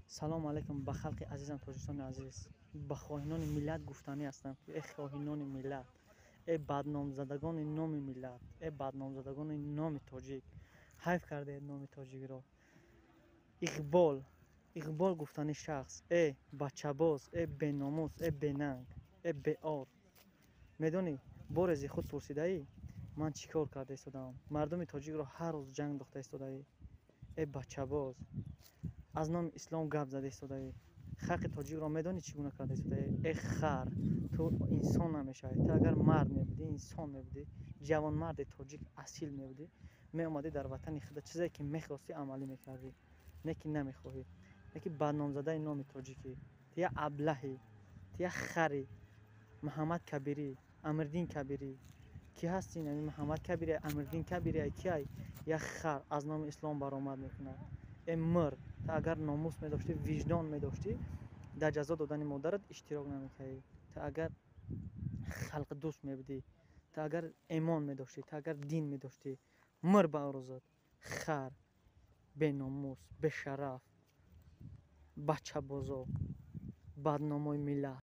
Салому алайкум ба халқи азизам, Тоҷикистони азиз. Ба хоинони миллат гуфтанӣ ҳастам, ки э хоинони миллат, э бадномзадагони номи миллат, э бадномзадагони номи тоҷик, ҳайф кардаед номи тоҷикро. Иқбол, Иқбол гуфтани шахс, э бачабоз, э беномус, э бенанг, э беор, медонӣ, боре зи худ пурсидаӣ, ман чӣ кор карда истодаам? Мардуми тоҷикро ҳар рӯз ҷанг дохта истодаӣ. Э бачабоз, аз номи ислом гап зада истодаӣ, халқи тоҷикро медонӣ, чӣ гуна карда истодаӣ? Э хар, ту инсон намешавӣ. Ту агар мард мебудӣ, инсон мебудӣ, ҷавонмарди тоҷик асил мебудӣ, меомадӣ дар ватани худа, чизе ки мехостӣ, амалӣ мекардӣ. Не ки намехоҳӣ, не ки бадномзадаи номи тоҷикӣ. Ту як аблаҳӣ, ту як харӣ. Муҳаммад Кабирӣ, Амирдин Кабирӣ кӣ ҳасти? Ин Муҳаммад Кабири, Амирдин Кабири киай? Як хар аз номи ислом баромад мекунад. Э мир, ту агар номус медоштӣ, виҷдон медоштӣ, дар ҷазо додани модарат иштирок намекардӣ. Ту агар халқдӯст мебудӣ, ту агар имон медоштӣ, ту агар дин медоштӣ, мир ба рӯзат, хар, беномус, бешараф, бачабозо, бадномои миллат.